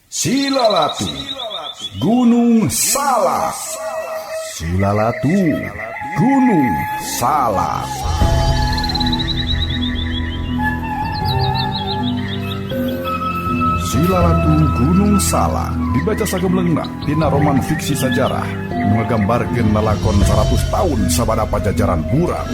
Silalatu Gunung Salak. Silalatu Gunung Salak. Silalatu Gunung Salak dibaca sagemlengna tina roman fiksi sajarah nu ngagambarkeun lalakon 100 tahun sabada pajajaran buram.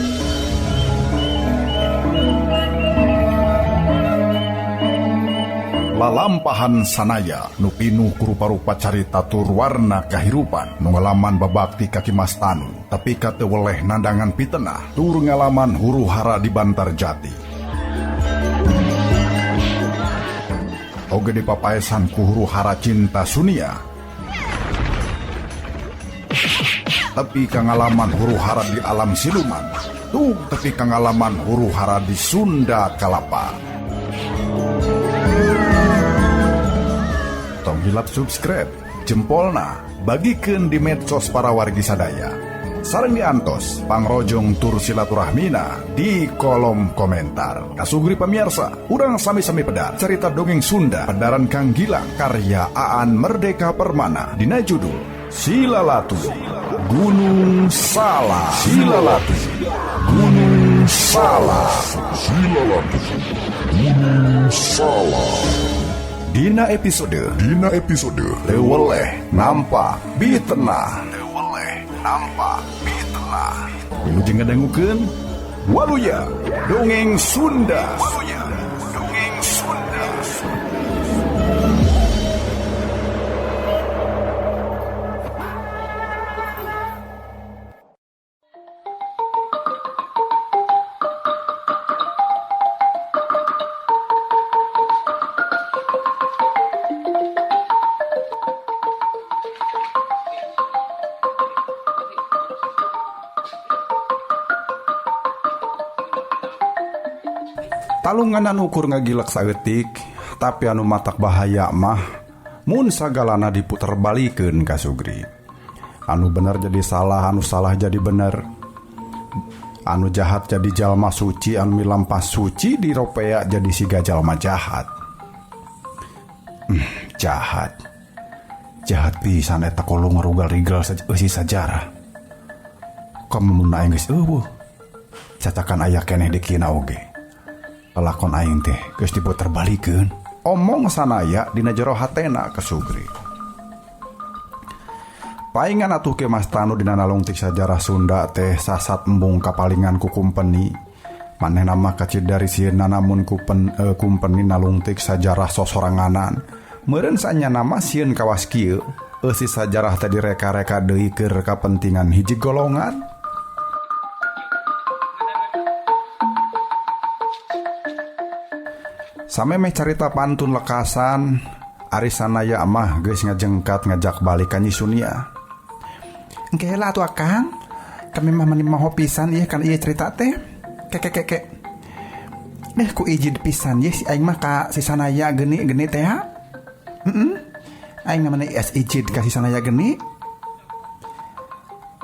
Lalampahan sanaya nu pinuh ku rupa-rupa carita tur warna kahirupan nu ngalaman babakti ka Ki Mas Tanu tapi ka teu weleh nandangan pitenah tur ngalaman huru hara di Bantar Jati. Oge dipapaesan ku huru hara cinta Sunia tepi ka ngalaman huru hara di alam siluman tuh tepi ka ngalaman huru hara di Sunda Kalapa. Tong hilap subscribe, jempolna, bagikeun di medsos para wargi sadaya. Sareng diantos pangrojong tur silaturahmina di kolom komentar. Kasugri pamirsa, urang sami-sami pedar cerita dongeng Sunda pedaran Kang Gilang karya Aan Merdeka Permana dina judul Silalatu Gunung Salak. Silalatu Gunung Salak. Silalatu Gunung Salak. Dina episode Dina episode Teu weleh nampa bitenah. Teu weleh nampa bitenah. Wilujeng ngadangukeun Waluya Dongeng Sunda. Waluya Dongeng Sunda. Talungan anu ukur ngagilek saeutik, tapi anu matak bahaya mah mun sagalana diputerbalikeun ka Sugri. Anu bener jadi salah, anu salah jadi bener. Anu jahat jadi jalma suci, anu milampah suci diropea jadi siga jalma jahat. Jahat. Jahat pisan eta kolong ngarugal rigal eusi sajarah. Komo mun aing geus eueuh. Cacakan aya keneh di kina oge. Lalakon aing teh geus diputerbalikeun. Omong sanaya dina jero hatena ka Sugri. Paingan atuh Ki Mas Tanu dina nalungtik sajarah Sunda teh sasat embung kapalingan ku kumpeni. Manehna mah kacida dari sieuna namun kumpeni nalungtik sajarah sosoranganan. Meureun sanyana mah sieun kawas kieu, eusi sajarah teh direka-reka deui keur kapentingan hiji golongan. Samemeh carita pantun lekasan, ari sanaya mah geus ngajengkat ngajak balik ka Nyi Sunia. Engke heula atuh Akang, kami mah meni maho pisan ieu kan ieu cerita teh. Keke. Deh ku ijid pisan ye si aing mah ka si Sanaya geni-geni teh ha. Aing mah meni es ijid ka si Sanaya geni.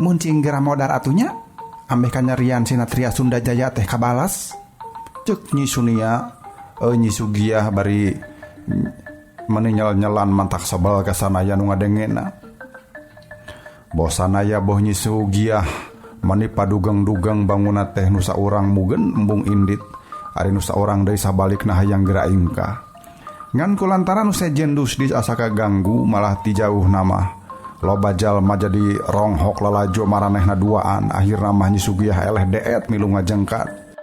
Mun cing geura modar atunya, ambeh kanyarian Sinatria Sunda Jaya teh kabalas. Ceuk Nyi Sunia, Nyi Sugiah bari meni nyel-nyelan mantak sebel ka Sanaya nu ngadengena. Boh Sanaya boh Nyi Sugiah meni padugeng-dugeng bangunna teh nu saurang mugen embung indit. Ari nu saurang deui sabalikna hayang geura ingkah. Ngan kulantaran nu sejen dusdis asa kaganggu malah ti jauh nama. Loba jalma jadi ronghok lalajo maranehna duaan, akhirna mah Nyi Sugiah eleh deet milu ngajengkat.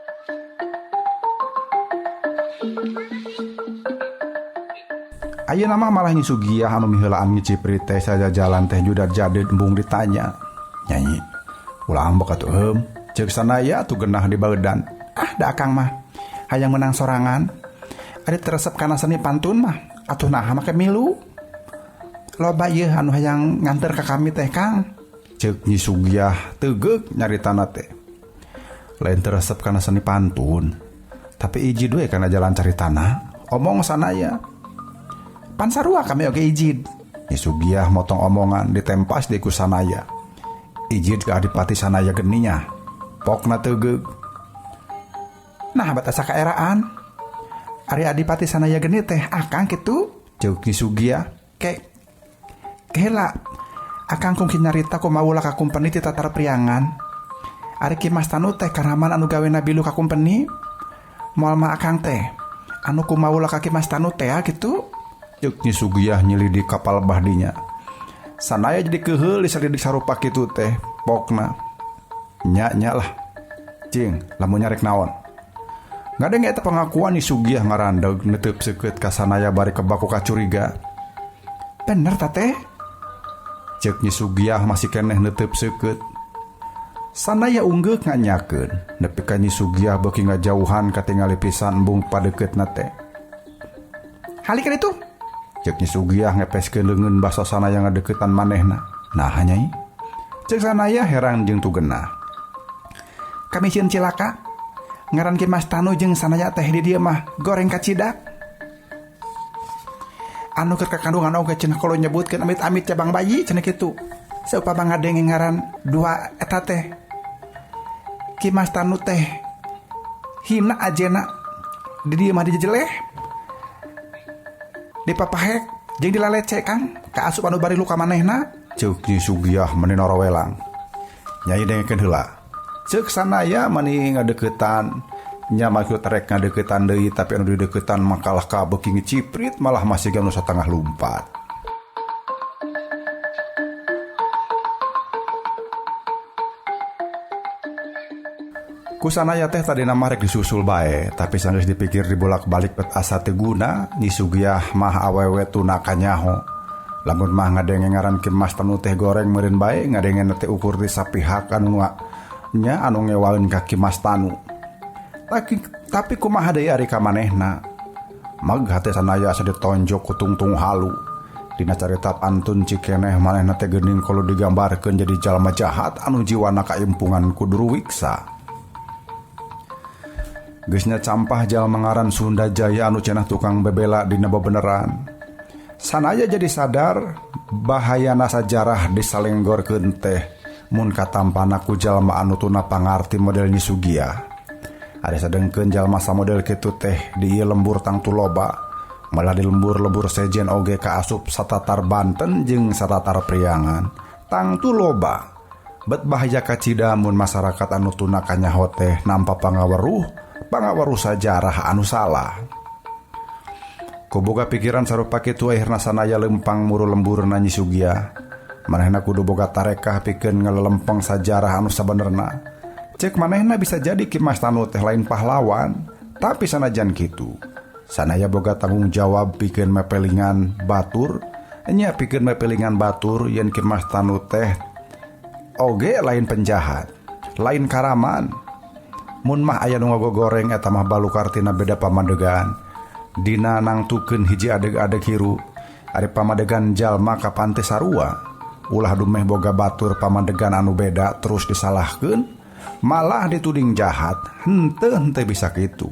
Ayeuna mah malah Nyi Sugiah anu miheulaan ngicipri teh sajajalan teh judat jadid embung ditanya. Nyanyi, ulah ambek atuh heum. Ceuk Sanaya atuh genah di baeudan. Ah, da akang mah hayang menang sorangan. Ari teresep kana seni pantun mah atuh naha make milu. Loba ieu anu hayang nganter ka kami teh Kang. Ceuk Nyi Sugiah teugeuk nyaritana teh. Lain teresep kana seni pantun, tapi ijid we kana jalan caritana. Omong Sanaya. Pan sarua kami oge ijid. Nyi Sugiah motong omongan ditempas di ku Sanaya. Ijid ke Adipati Sanaya geninya. Pokna teugeuk. Nah, bat asa kaeraan. Ari Adipati Sanaya geni teh akang kitu? Ceuk Nyi Sugiah. Ke kela akang kungki nyarita kumaha ulah ka kumpeni ti Tatar Priangan. Ari Ki Mas Tanu teh karaman anu gawena bilu ka kumpeni. Moal mah akang teh anu kumaha ulah ka Ki Mas Tanu teh gitu. Ceuk Nyi Sugiah nyelidik kapal bahdinya. Sanaya jadi keheul diselidik sarupa kitu teh pokna. Nya nya lah. Cing, lamun nyarek naon. Ngadenge eta pengakuan Nyi Sugiah ngarandeg neteup seukeut ka Sanaya bari kebaku kacuriga. Bener ta teh? Ceuk Nyi Sugiah masih keneh neteup seukeut. Sanaya unggeuk nganyakeun nepi ka Nyi Sugiah beuki ngajauhan katingali pisan embung padeuketna teh. Halikan itu? Ceuk Nyi Sugiah ngepeskeun leungeun basa Sanaya ngadeukeutan manehna. Nah nyai. Ceuk Sanaya herang jeung tugenah. Kami sieun cilaka. Ngaran Ki Mas Tanu jeung Sanaya teh di dieu mah goreng kacidak. Anu keur kakandungan oge cenah kalau nyebutkeun amit-amit cabang bayi cenah kitu. Saupama ngadenge ngaran dua eta teh. Ki Mas Tanu teh hina ajena di dieu mah dijejeleh. Dipapahek jeung dilalece Kang kaasup anu bari luka manehna. Ceuk Nyi Sugiah meni norowelang. Nyai dengekeun heula. Ceuk Sanaya mani ngadeuketan. Nya maksud rek ngadeuketan deui tapi anu dideuketan makalah ka beuki ngeciprit malah masih nu satengah lumpat. Ku Sanaya teh tadina mah rek disusul bae, tapi sanggeus dipikir dibolak-balik bet asa teu guna, Nyi Sugiah mah awewe tuna kanyaho. Lamun mah ngadenge ngaran Ki Mas Tanu teh goreng meureun bae, ngadenge teh ukur di sapihak anu nya anu ngewaeun ka Ki Mas Tanu. Tapi kumaha deui ari ka manehna? Mag hate Sanaya asa ditonjok ku tungtung halu. Dina carita pantun cikeneh manehna teh geuning kalau digambarkeun jadi jalma jahat anu jiwana kaimpungan ku Duruwiksa. Geusnya campah jalma ngaran Sunda Jaya anu cenah tukang bebela dina bebeneran. Sanaya jadi sadar bahayana sajarah disalenggorkeun teh mun katampana ku jalma anu tuna pangarti model Nyi Sugiah. Ada sadengkeun jalma samodel kitu teh di ieu lembur tangtu loba, malah di lembur-lembur sejen oge kaasup satatar Banten jeung satatar Priangan. Tangtu loba. Bet bahaya kacida mun masyarakat anu tuna kanyaho teh nampa pangaweruh sajarah anu salah. Kuboga pikiran sarupa kitu akhirna Sanaya lempang muru lemburna Nyi Sugiah. Manehna kudu boga tarekah pikeun ngalelempeng sajarah anu sabenerna. Cek manehna bisa jadi Ki Mas Tanu teh lain pahlawan, tapi sanajan kitu. Sanaya boga tanggung jawab pikeun mepelingan batur, nya pikeun mepelingan batur yen Ki Mas Tanu teh oge lain penjahat, lain karaman. Mun mah aya nu ngagogoreng eta mah balukartina beda pamadegan. Dina nangtukeun hiji adeg-adeg hiru, ari pamadegan jalma kapan teh sarua. Ulah dumeh boga batur pamadegan anu beda terus disalahkeun, malah dituding jahat, henteu bisa kitu.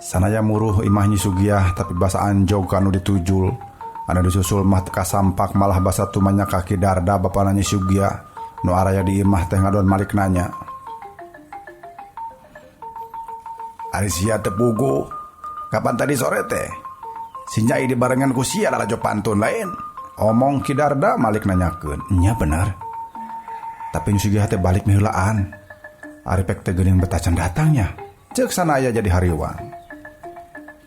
Sanaya muruh imah Nyi Sugiah tapi basa anjog anu ditujul. Anu disusul mah teu kasampak malah basa tumanya kaki darda bapana Nyi Sugiah. Nu araya di imah teh ngadon malik nanya. Ari sia teu puguh. Kapan tadi sore teh? Si Nyai dibarengan ku sia lalajo pantun lain. Omong Ki Darda malik nanyakeun. Nya bener. Tapi Nyi Sugiah teh balik miheulaan. Ari pek teh geuning betacan datangnya. Ceuk Sanaya jadi hariwang.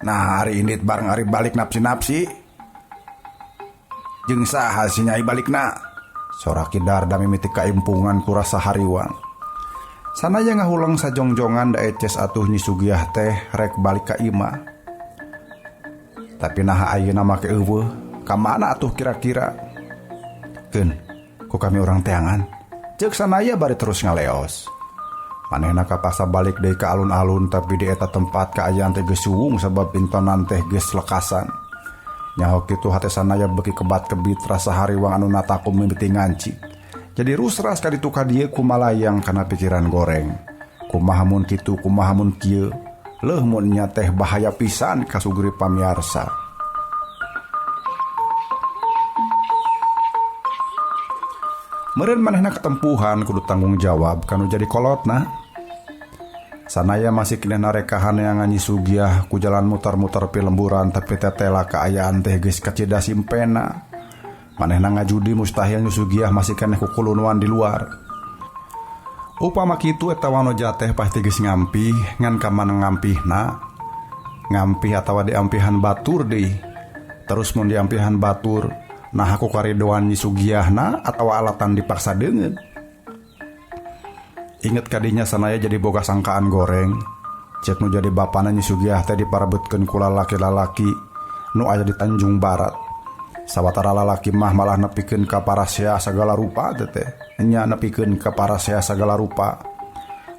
Nah ari indit bareng ari balik napsi-napsi. Jeung saha si Nyai balikna? Sora Ki Darda mimiti kaimpungan ku rasa hariwang. Sanaya ngahuleng sajongjongan da eces atuh Nyi Sugiah teh rek balik ka imah. Tapi naha ayeuna make eueuh, ka mana atuh kira-kira? Keun, ku kami urang teangan. Ceuk Sanaya bari terus ngaleos. Manehna kapasa balik deui ka alun-alun tapi di eta tempat kaayaan teh geus suwung sabab intonan teh geus lekasan. Nyaho kitu hate Sanaya beuki kebat-kebit rasa hariwang anu nataku mimiti nganci. Jadi rusras kaditu ka dieu kumalayang kana pikiran goreng. Kumaha mun kitu kumaha mun kieu. Leuh mun nya teh bahaya pisan kasugri pamiarsa. Meureun manehna ketempuhan kudu tanggung jawab kanu jadi kolotna. Sanaya masih keneh narekahan yang Nyi Sugiah ku jalan mutar-mutar pilemburan tapi tetela kaayaan teh geus kacida simpena. Manehna ngajudi mustahil Nyi Sugiah masih keneh kukulunuan di luar. Upama kitu eta wanoja teh pasti geus ngampih ngan ka mana ngampihna. Ngampih atawa diampihan batur deui. Terus mun diampihan batur, nah aku karidoan Nyi Sugiahna atawa alatan dipaksa deungeun. Inget kadinya sanaya jadi boga sangkaan goreng. Cek nu jadi bapana Nyi Sugiah teh diparebutkeun ku lalaki-lalaki nu aya di Tanjung Barat. Sawatara lalaki mah malah nepikeun ka parasea sagala rupa teh. Nya nepikeun ka parasea sagala rupa.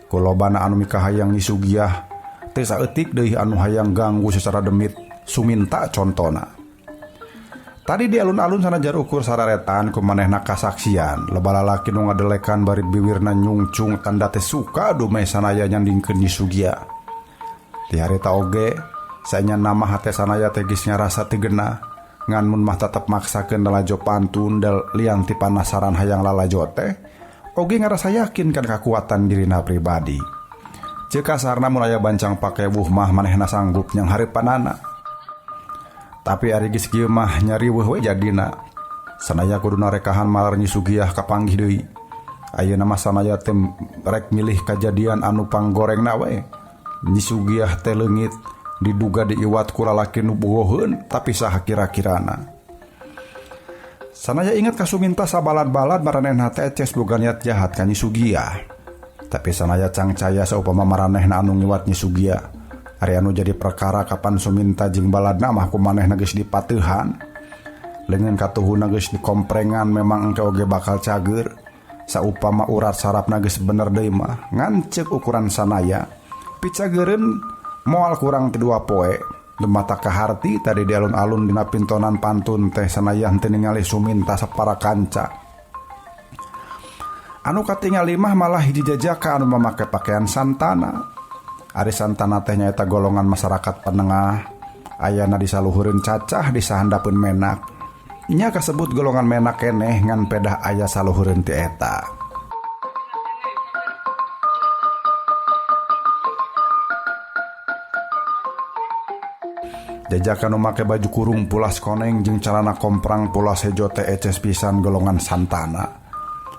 Kulobana anu mikahayang Nyi Sugiah teh saeutik deui anu hayang ganggu secara demit Suminta contona. Tadi di alun-alun sanajan ukur sararetan ku manehna kasaksian. Loba lalaki nu ngadelekan bari biwirna nyungcung tanda teh suka dumeh sanaya nyandingkeun Nyi Sugiah. Ti harita oge saenya nama hate sanaya teh geus ngarasa teu genah. Ngan mun mah tetep maksakeun lalajo pantun del lian ti panasaran hayang lalajo teh oge ngarasa yakin kan kakuatan dirina pribadi. Ceuk kasarna mun aya bancang pakewuh mah manehna sanggup nyang hareupanana. Tapi ari geus kieu mah nyariweuh we jadina. Sanaya kudu narekahan malar Nyi Sugiah kapanggih deui. Ayeuna mah sanaya teh rek milih kajadian anu panggorengna we. Nyi Sugiah teh leungit diduga diiwat ku lalaki nu bogoheun tapi saha kira-kirana. Sanaya inget ka Suminta sabalad-balad maranehna teh eces boga niat jahat ka Nyi Sugiah. Tapi sanaya cangcaya saupama maranehna anu ngiwat Nyi Sugiah. Ari anu jadi perkara kapan Suminta jeung baladna mah ku manehna geus dipateuhan. Leungeun katuhuna geus dikomprengan memang engke oge bakal cager. Saupama urat sarafna geus bener deui mah ngan ceuk ukuran sanaya picageureun moal kurang ti 2 poe. Lumata kaharti tadi di alun-alun dina pintonan pantun teh sanaya henteu ningali Suminta sapara kanca. Anu katingali mah malah hiji jajaka anu mamake pakaian santana. Ari santana teh nyaeta golongan masyarakat penengah, ayana disaluhureun cacah di sahandapeun menak. Nya kasebut golongan menak keneh ngan pedah aya saluhureun ti eta. Jajakan nu make baju kurung pulas koneng jeung calana komprang pulas hejo teh eces pisan golongan santana.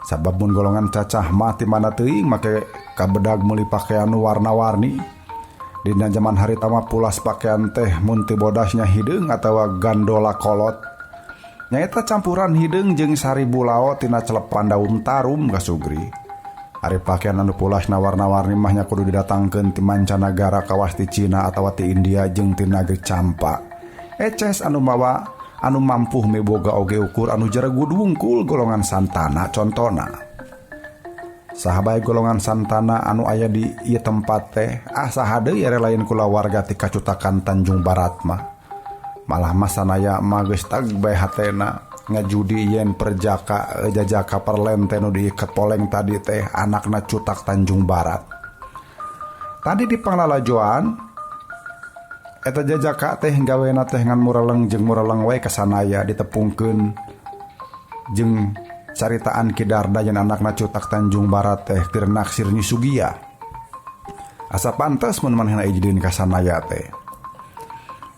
Sabab mun golongan cacah mah ti mana teuing make kabedag meuli pakaian nu warna-warni. Dina jaman harita mah pulas pakaian teh mun teu bodasnya hideung atawa gandola kolot. Nyaeta campuran hideung jeung saribu lao tina celepan daun tarum kasugri. Ari pakaian anu pulasna warna-warni mah nya kudu didatangkeun ti mancanagara kawas ti Cina atawa ti India jeung ti nagri Campa. Eces anu mawa anu mampuh miboga oge ukur anu jaregud wungkul golongan santana contona. Saha bae golongan santana anu aya di ieu tempat teh saha deui ere lain kulawarga ti kacutakan Tanjung Barat mah. Malah mah sanaya mah geus tag bae hatena ngajudi yen perjaka jajaka perlen teh nu diiket poleng tadi teh anakna cutak Tanjung Barat. Tadi di panglalajoan eta jajaka teh gawena teh ngan mureleng jeung mureleng wae ka sanaya ditepungkeun jeung caritaan Ki Darda yen anakna cutak Tanjung Barat teh keur naksir Nyi Sugiah. Asa pantes mun manehna ijidin ka sanaya teh.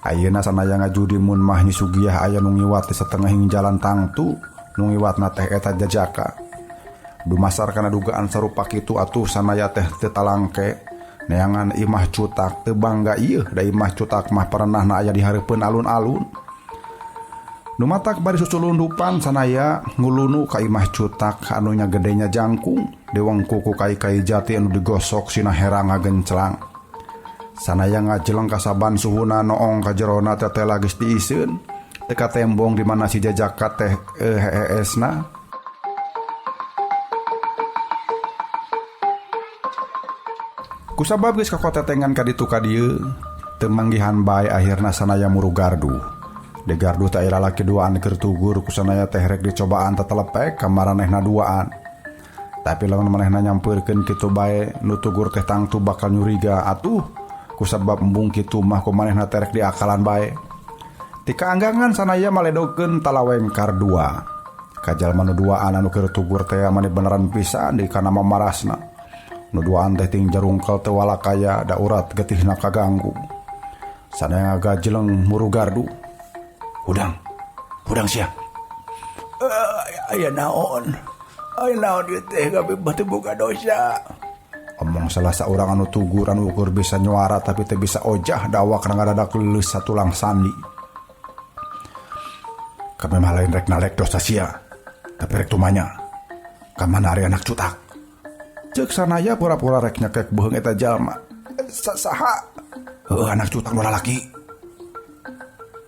Ayeuna sanaya ngajudi mun mah Nyi Sugiah aya nu ngiwat di setengahing jalan tangtu, nu ngiwatna teh eta jajaka. Dumasar kana dugaan sarupa kitu atuh sanaya teh teu talangke. Neangan imah cutak teu bangga ieu da imah cutak mah pernahna aya di hareupeun alun-alun. Nu matak bari susulundupan sanaya ngulunu ka imah cutak anu nya gedenya jangkung dewengku ku kai-kai jati anu digosok sina herang ngagenclang. Sanaya ngajeleng kasaban suhuna noong ka jerona teh geus diiseun teu katembong di mana si jajaka teh heesna. Kusabab geus kakotetengan ka ditu ka dieu teu manggihan bae akhirna sanaya muru gardu. De gardu teh aya lalaki duaan keur tugur ku sanaya teh rek dicobaan tetelepek ka maranehna duaan. Tapi lamun manehna nyampeurkeun kitu bae nu tugur teh tangtu bakal nyuriga atuh kusabab embung kitu mah ku manehna teh rek diakalan bae. Ti kaanggangan sanaya maledokeun talawengkar dua. Kajalma nu duaan anu keur tugur teh mani beneran pisan di kana mamarasna. Nu duaan teh ting jarungkel teu walakaya da urat getihna kaganggu. Sanaya ngajeleng muru gardu. Hudang. Hudang sia. Aya naon? Aya naon ieu teh kabeh teu boga dosa. Omong salah saurang anu tugur anu ukur bisa nyuara tapi teu bisa ojah da awakna ngadadak leuleus satulang sandi. Kabeh mah lain rek nalek dosa sia, tapi rek tumanya. Kamana ari anak cutak? Ceuk Sanaya pura-pura rek nyekek beuheung eta jalma. Saha? Heuh anak cutak nu lalaki.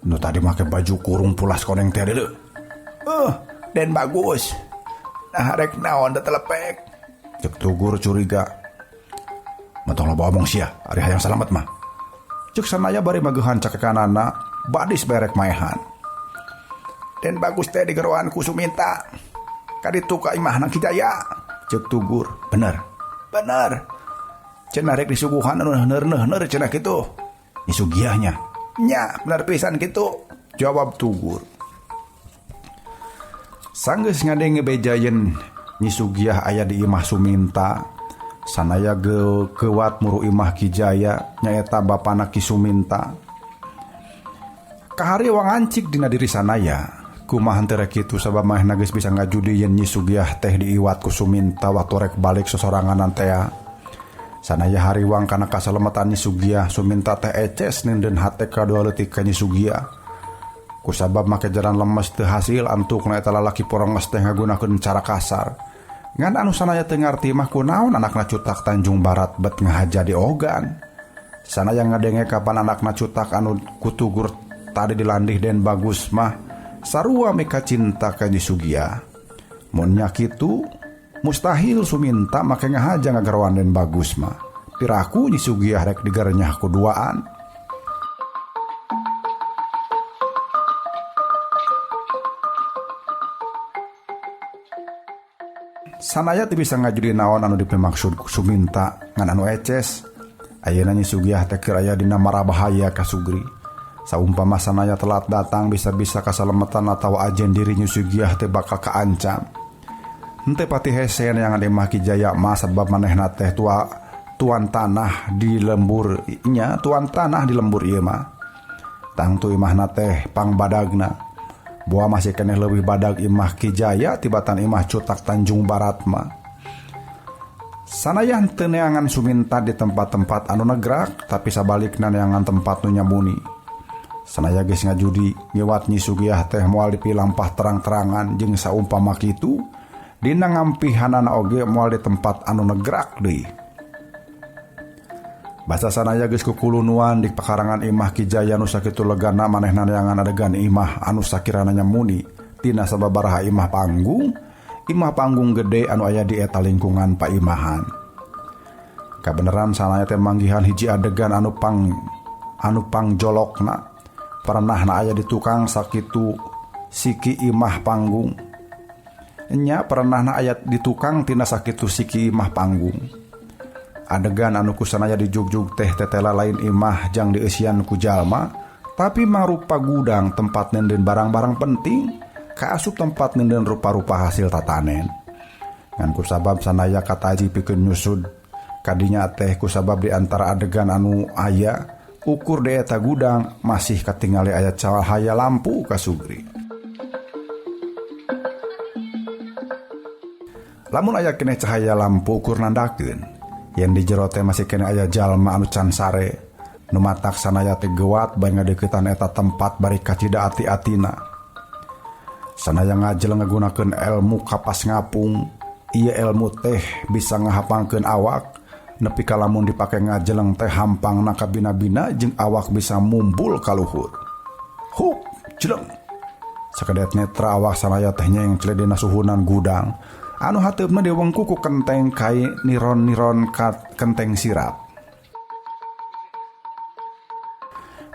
Nu tadi make baju kurung pulas koneng teh deuleu. Den bagus. Nah rek naon teh telepek. Ceuk Tugur curiga. Matong loba omong sia, ari hayang salamet mah. Ceuk Sanaya bari magehan cakekanana, badis berek maehan. Den bagus teh digeroan ku Suminta. Kaditu ka imahna Ki Jaya. Ceuk Tugur, bener. Bener. Cenah rek disuguhan anu neuh-neuh cenah kitu. Nyi Sugiahnya. Nya, bener pisan kitu. Jawab Tugur. Sanggeus ngadenge bejayeun Nyi Sugiah aya di imah Suminta. Sanaya kewat muru imah Ki Jaya nyaeta bapana Ki Suminta. Kahari wangancik dina diri Sanaya. Kumaha henteu rek kitu sabab manehna geus bisa ngajudi yen Nyi Sugiah teh diiwat ku Suminta waktu rek balik sosoranganan tea. Sanaya hariwang kana kasalemetan Nyi Sugiah, Suminta teh eces nindeun hate kadua leutik ka Nyi Sugiah. Kusabab make jalan lemes teu hasil antukna eta lalaki poronges teh ngagunakeun cara kasar. Ngan anu Sanaya teu ngarti mah kunaon anakna cutak Tanjung Barat bet ngahaja di ogan. Sanaya ngadenge kapan anakna cutak anu kutugur tadi dilandih Den Bagus mah sarua mika cinta ka Nyi Sugiah. Mun nya kitu mustahil Suminta make ngahaja ngagaroan Den Bagus mah. Piraku Nyi Sugiah rek digarenyah ku duaan. Sanaya teu bisa ngajudi naon anu dipimaksud ku Suminta ngan anu eces. Ayeuna Nyi Sugiah teh keur aya dina mara bahaya ka Sugri. Saumpama Sanaya telat datang bisa-bisa kasalemetan atawa ajen diri Nyi Sugiah teh bakal kaancam. Henteu pati hese neangan imah Ki Jaya mah sabab manehna teh tuan tanah di lembur nya, tuan tanah di lembur ieu mah. Tangtu imahna teh pangbadagna. Boa masih keneh leuwih badag imah Ki Jaya tibatan imah cutak Tanjung Barat mah. Sanaya henteu neangan Suminta di tempat-tempat anu negrak, tapi sabalikna neangan tempat nu nyamuni. Sanaya geus ngajudi ngiwat Nyi Sugiah teh moal dipilampah terang-terangan jeung saumpama kitu dina ngampihanana oge moal di tempat anu negrak deui. Basa Sanaya geus kukulunuan di pakarangan imah Ki Jaya nu sakitu legana manehna neangan adegan imah anu sakirana nyamuni tina sababaraha imah panggung gede anu aya di eta lingkungan paimahan. Kabeneran Sanaya teh manggihan hiji adegan anu pangjolokna. Pernahna aya di tukang sakitu siki imah panggung. Nya pernahna aya di tukang tina sakitu siki imah panggung. Adegan anu ku Sanaya dijugjug teh tetela lain imah jang dieusian ku jalma, tapi mangrupa gudang tempat nenden barang-barang penting, kaasup tempat nenden rupa-rupa hasil tatanen. Ngan kusabab Sanaya kataji pikeun nyusud kadinya teh kusabab di antara adegan anu aya ukur di eta gudang masih katingali aya cahaya lampu kasugri. Lamun aya keneh cahaya lampu ukur nandakeun yen di jero teh masih keneh aya jalma anu can sare nu matak Sanaya teh gewat bae ngadeuketan eta tempat bari kacida ati-atina. Sanaya ngajeleng ngagunakeun ilmu kapas ngapung. Ieu ilmu teh bisa ngahapangkeun awak nepi ka lamun dipake ngajeleng teh hampangna kabina-bina jeung awak bisa mumbul ka luhur. Hup, jeleng. Sakedet netra awak Sanaya teh nyengcle dina suhunan gudang anu hateupna diwengku ku kenteng kai niron-niron kenteng sirap.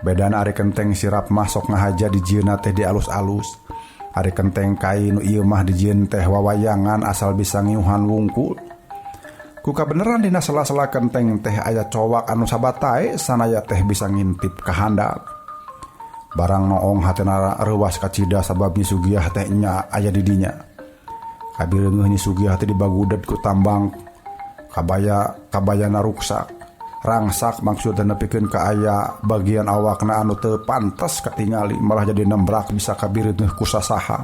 Bedana ari kenteng sirap mah sok ngahaja dijieunna teh di alus-alus. Ari kenteng kai nu ieu mah dijieun teh wawayangan asal bisa ngiuhan wungkul. Ku kabeneran dina sela-sela kenteng teh aya cowak anu sabatae Sanaya teh bisa ngintip ka handap. Barang noong hatena reuwas kacida sabab Nyi Sugiah teh nya aya di dinya. Kabireungeuh Nyi Sugiah teh dibaguded ku tambang Kabaya kabayana ruksak. Rangsak maksudna nepikeun ka aya bagian awakna anu teu pantes katingali malah jadi nembrak bisa kabireuneuh ku sasaha.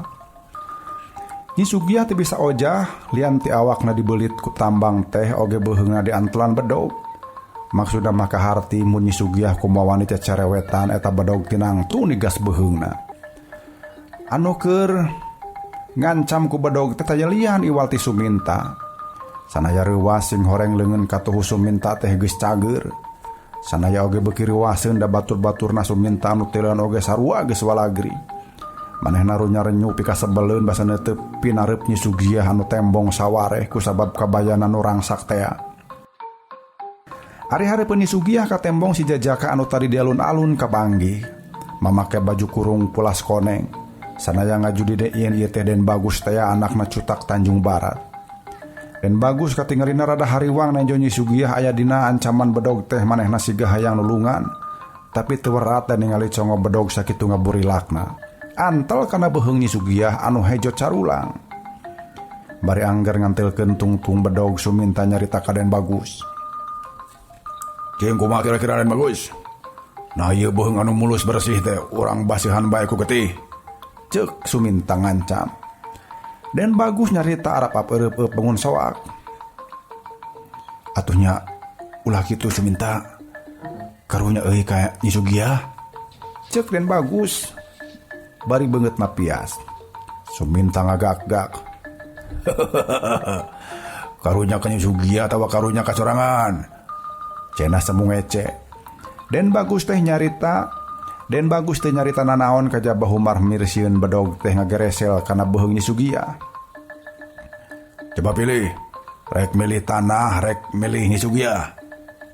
Nyi Sugiah teu bisa ojah lian ti awakna dibelit ku tambang teh oge beuheungna diantelan bedog. Maksudna mah kaharti mun Nyi Sugiah kumawani cecerewetan eta bedog tinangtu nigas beuheungna. Anu keur ngancam ku bedog teh taya lian iwal ti Suminta. Sanaya reuwas sing horeng leungeun katuhu Suminta teh geus cager. Sanaya oge beuki reuwaseun da batur-baturna Suminta anu teuleun oge sarua geus walagri. Manehna runya-renyu pikasebeleun basana teu pinareup Nyi Sugiah anu tembong sawareh kusabab kabayana nu rangsak tea. Ari hareupeun Nyi Sugiah katembong si jajaka anu tadi di alun-alun kapanggih. Mamake baju kurung pulas koneng. Sanaya ngajudi dein ieu teh Den Bagus tea anakna cutak Tanjung Barat. Den Bagus katingalina rada hariwang nenjo Nyi Sugiah aya dina ancaman bedog teh manehna siga hayang nulungan. Tapi teu werat dan ningali congo bedog sakitu ngaburilakna. Antel kana beuheung Nyi Sugiah anu hejo carulang. Bari angger ngantelkeun tungtung bedog Suminta nyarita ka Den Bagus. Jeung kumaha kira-kira Den Bagus? Nah ieu beuheung anu mulus bersih teh urang basihan bae ku getih. Ceuk Suminta ngancam. Den Bagus nyarita arap-ap eureupeup bangun soak. Atuh nya ulah kitu Suminta. Karunya euy ka Nyi Sugiah. Ceuk Den Bagus. Bari beungeut mapias. Suminta ngagak-gak. Karunya ka Nyi Sugiah atawa karunya ka sorangan. Cenah semu ngece. Den Bagus teh nyarita Den Bagus teh nyarita nanaon kajaba humar mirsieun bedog teh ngageresel kana beuheung Nyi Sugiah. Coba pilih, rek milih tanah, rek milih Nyi Sugiah.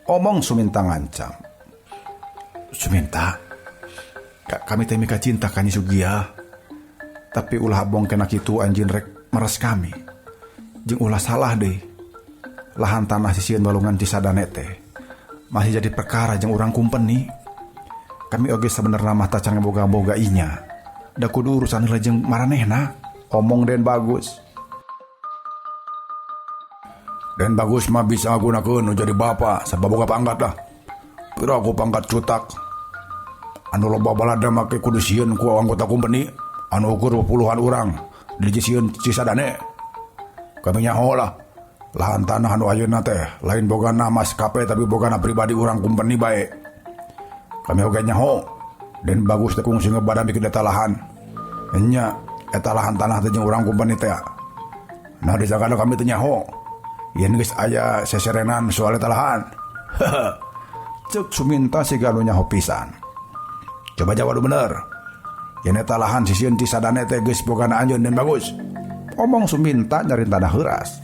Omong Suminta ngancam. Suminta, kami teh mika cinta ka Nyi Sugiah. Tapi ulah bong kena kitu anjeun rek meres kami. Jeung ulah salah deui. Lahan tanah sisieun walungan Cisadane teh masih jadi perkara jeung urang kumpeni. Kami oge sabenerna mah tacan ngaboga-boga inya. Da kudu urusan heula jeung maranehna, omong Den Bagus. Den Bagus mah bisa ngagunakeun nu jadi bapa sabab boga pangkat lah. Pira aku pangkat cutak. Anu loba balada make kudu sieun ku anggota kumpeni anu ukur puluhan urang di sieun Cisadane. Kami nyaho lah. Lahan tanah anu ayeuna teh lain bogana maskapai tapi bogana pribadi urang kumpeni bae. Kami oge nyaho Den Bagus teh kungsi ngebadan bikin eta lahan. Nya eta lahan tanah teh jeung urang kumpeni teh. Nah disangkana kami teh nyaho. Yen geus aya seserenan soal eta lahan. Ceuk Suminta siga nu nyaho pisan. Coba jawab bener. Yen eta lahan sisieun Cisadane teh geus bogana anjeun Den Bagus. Omong Suminta nyarintana heuras.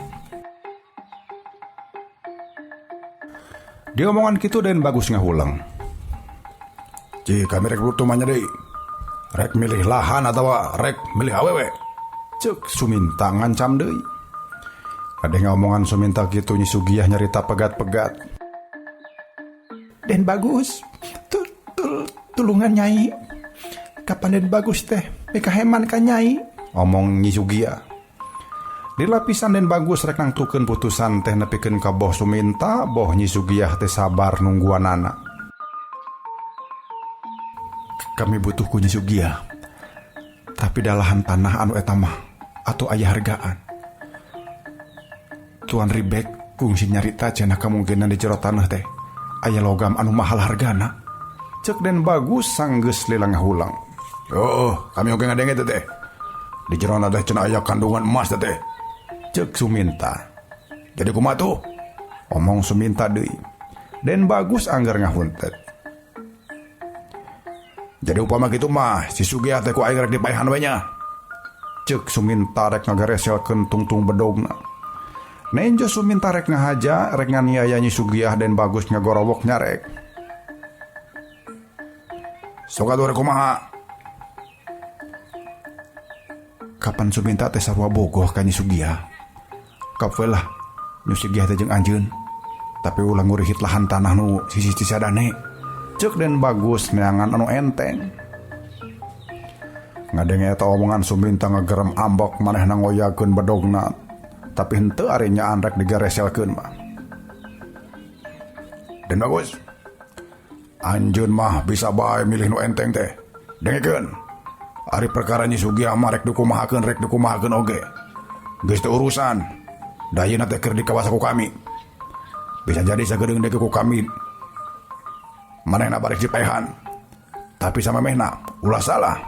Di omongan kitu Den Bagus ngahuleng. Ci kami rek tumanya deui. Rek milih lahan atawa rek milih awewe. Ceuk Suminta ngancam deui. Kadeng omongan Suminta kitu Nyi Sugiah nyarita pegat-pegat. Den Bagus, tulungan Nyai. Kapan Den Bagus teh mikaheman ka Nyai? Omong Nyi Sugiah. Di lapisan Den Bagus rek nangtukeun putusan teh nepikeun ka boh Suminta, boh Nyi Sugiah teh sabar nungguanana. Kami butuh ku Nyi Sugiah. Tapi dalahan tanah anu eta mah atuh aya hargaan. Tuan Ribek kungsi nyarita cenah kemungkinan di jero tanah teh aya logam anu mahal hargana. Ceuk Den Bagus sanggeus lila ngahulang. Oh, kami oge ngadenge teh teh. Di jero teh cenah aya kandungan emas teh teh. Ceuk Suminta. Jadi kumaha tuh? Omong Suminta deui. Den Bagus anggar ngahuntet. Jadi upama kitu mah si Sugiah teh ku aing rek dipaehan we nya. Ceuk Suminta rek ngagareselkeun tungtung bedogna. Nenjo Suminta rek ngahaja rek nganiaya Nyi Sugiah Den Bagus ngagorowok nyarek. Sok atuh rek kumaha? Kapan Suminta teh sarua bogoh ka Nyi Sugiah? Kap we lah Nyi Sugiah teh jeung anjeun. Tapi ulah ngurihit lahan tanah nu sisi Cisadane. Ceuk Den Bagus neangan anu enteng. Ngadenge eta omongan Suminta ngagerem ambek manehna ngoyakeun bedogna. Tapi henteu ari nyaan rek digareselkeun mah. Den Bagus. Anjeun mah bisa bae milih nu enteng teh. Dengekeun. Ari perkara Nyi Sugiah mah rek dikumahakeun oge. Geus teu urusan. Da ayeuna teh keur dikawasa ku kami. Bisa jadi sagedeung deui ku kami. Manehna barek dipaehan. Tapi samemehna ulah salah.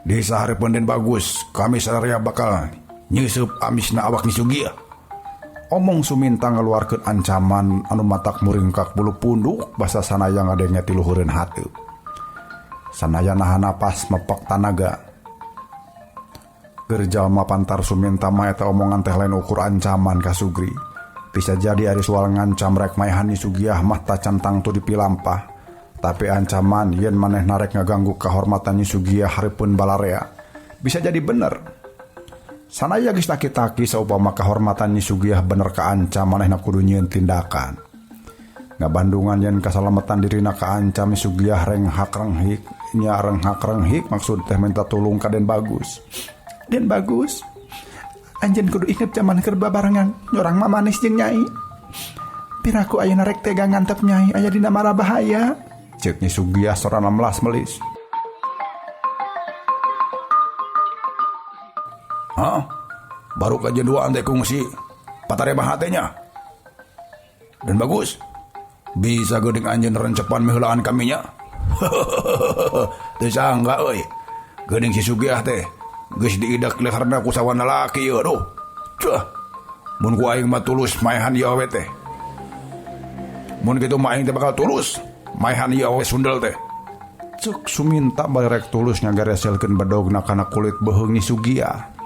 Di sahareupeun Den Bagus, kami sararea bakal nyeuseub amisna awak Nyi Sugiah. Omong Suminta ngaluarkeun ancaman anu matak muringkak bulu punduk basa Sanaya ngadenge ti luhureun hate. Sanaya nahan napas mepek tanaga. Keur jalma pantar Suminta mah eta omongan teh lain ukur ancaman ka Sugri. Bisa jadi ari soal ngancam rek maehan Nyi Sugiah mah tacan tangtu dipilampah. Tapi ancaman yen manehna rek ngaganggu kahormatan Nyi Sugiah hareupeun balarea. Bisa jadi bener. Sanaya geus taki-taki saupama kahormatan Nyi Sugiah bener kaancam manehna kudu nyieun tindakan. Ngabandungan yen kasalametan dirina kaancam Nyi Sugiah renghak renghik nya renghak renghik maksud teh minta tulung ka Den Bagus. Den Bagus, anjeun kudu inget jaman keur babarengan nyorang mah manis jeung Nyai. Piraku ayeuna rek tega ngantep Nyai aya dina mara bahaya. Ceuk Nyi Sugiah sorana melas melis. Hah? Baru kajian duaan teh kungsi patarema hatenya. Den Bagus, bisa geuning anjeun rencepan miheulaan kaminya. Teu sangka euy. Geuning si Sugiah teh geus diidak leherna ku sawana laki ieu duh. Cuh. Mun ku aing mah tulus maehan ieu awe teh. Mun kitu mah aing teh bakal tulus maehan ieu awe sundel teh. Ceuk Suminta bari rek tulus ngagareselkeun bedogna kana kulit beuheung Nyi Sugiah.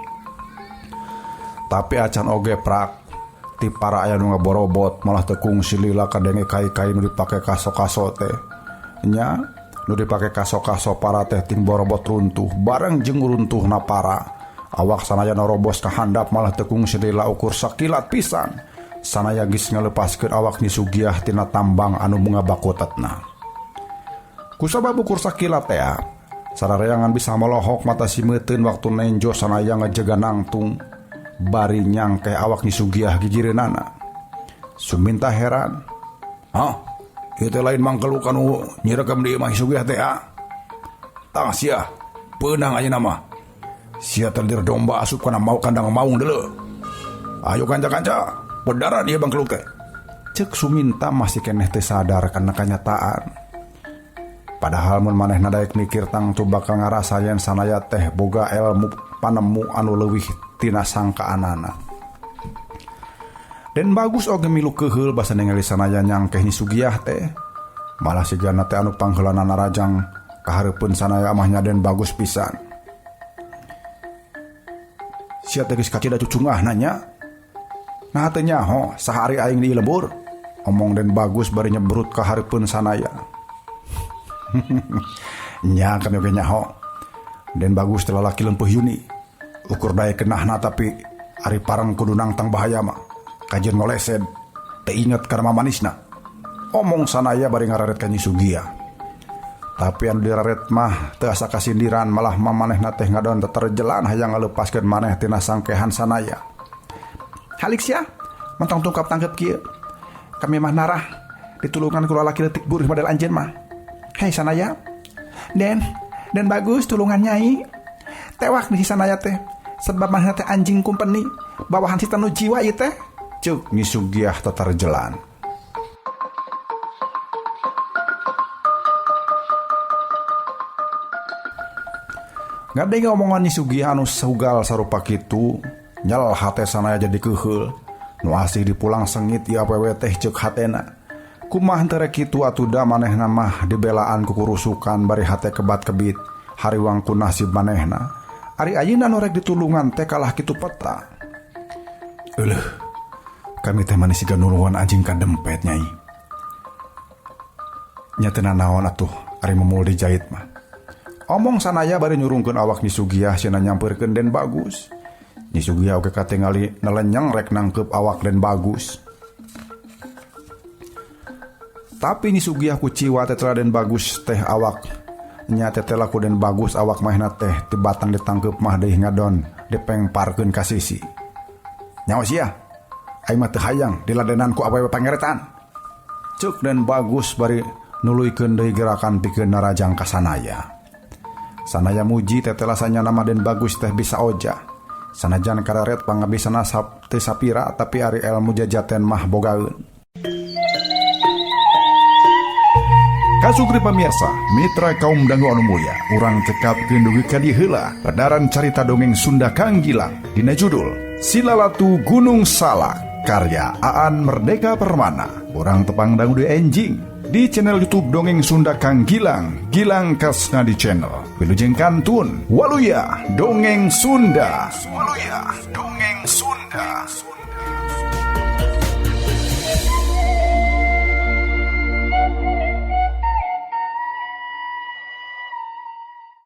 Tapi acan oge prak ti para aya nu ngaborobot malah teu kungsi lila kadenge kai-kai nu dipake kaso-kaso teh. Nya nu dipake kaso-kaso para teh ting borobot runtuh bareng jeung runtuhna para. Awak sanaya narobos ka handap malah teu kungsi lila ukur sakilat pisan. Sanaya geus ngalepaskeun awak Nyi Sugiah tina tambang anu ngabakutetna. Kusabab ukur sakilat teh sarareangan bisa molohok mata simeuteun waktu nenjo sanaya ngajega nangtung. Bari nyangke awak Nyi Sugiah gigireunana. Suminta heran. Hah? Ieu teh lain mangkeluk anu nyirekem di imah Nyi Sugiah teh ha? Tah sia, peunang ayeuna mah. Sia terdir domba asup kana mau kandang maung deuleu. Ayo kanca-kanca, bedaran ieu bangkeluk teh. Ceuk Suminta masih keneh teu sadar kana kanyataan. Padahal mun manehna daek mikir tangtu bakal ngarasa yen Sanaya teh boga elmu panemu anu leuwih tina sangkaanana. Den Bagus oge milu keuheul basa ningali Sanaya nyangkeh Nyi Sugiah teh. Malah sigana teh anu pangheulana narajang kahareupeun Sanaya mah nya Den Bagus pisan. Sia teh geus kacida cucungahna nya. Nah teh nyaho saha ari aing di lembur. Omong Den Bagus bari nyebrut kahareupeun Sanaya. Nya kami oge nyaho. Den Bagus teh lalaki lempeuh Yuni. Ukur dae kenahna tapi ari parang kudu nangtang bahaya mah. Kajeun ngolesed teu inget kana mamanisna. Omong Sanaya bari ngararet ka Nyi Sugiah. Tapi anu diraret mah teu asa kasindiran malah mamanehna teh ngadon teterjelan hayang ngalepaskeun maneh tina sangkehan Sanaya. Halik sia, mentong tungkap tangkep kieu. Kami mah narah ditulungan ku lalaki leutik burih model anjeun mah. Hei Sanaya. Den Bagus tulungan Nyai. Tewak di Sanaya teh. Sebab manehna teh anjing kumpeni, bawahan si tanu jiwa ieu teh. Ceuk Nyi Sugiah teterjelan. Ngadenge omongan Nyi Sugiah anu sugal sarupa kitu, nyel hate Sanaya jadi keuheul. Nu asih dipulang sengit ieu awewe teh ceuk hatena. Kumaha henteu rek kitu atuh da manehna mah dibelaan ku kurusukan bari hate kebat-kebit hariwang ku nasib manehna. Ari ayeuna nu rek ditulungan teh kalah kitu peta. Euleuh, kami teh manis siga nulungan anjing kadempet Nyai. Nya teu nanaon atuh ari memul dijait mah. Omong Sanaya bari nyurungkeun awak Nyi Sugiah cenah nyampeurkeun Den Bagus. Nyi Sugiah oge katingali nelenyeng rek nangkeup awak Den Bagus. Tapi Nyi Sugiah kuciwa teh Den Bagus teh awak nya teh laku Den Bagus awak mahna teh tibatang ditangkeup mah deui ngadon dipengparkeun ka sisi. Nyaho sia, aing mah teu hayang diladenan ku awewe pangeretan. Ceuk Den Bagus bari nuluykeun deui gerakan pikeun narajang ka Sanaya. Sanaya muji tetela sanyana mah Den Bagus teh bisa oja. Sanajan kararet pangabisana teu sapira tapi ari elmu jajaten mah bogaeun. Kasukri pamirsa, mitra kaum dangu anu mulya, urang cekapkeun dugi ka dieu heula pedaran carita dongeng Sunda Kang Gilang dina judul Silalatu Gunung Salak karya Aan Merdeka Permana. Urang tepang dangu deui enjing di channel YouTube Dongeng Sunda Kang Gilang, Gilang Kasna di channel. Wilujeng kantun, waluya Dongeng Sunda. Waluya Dongeng Sunda.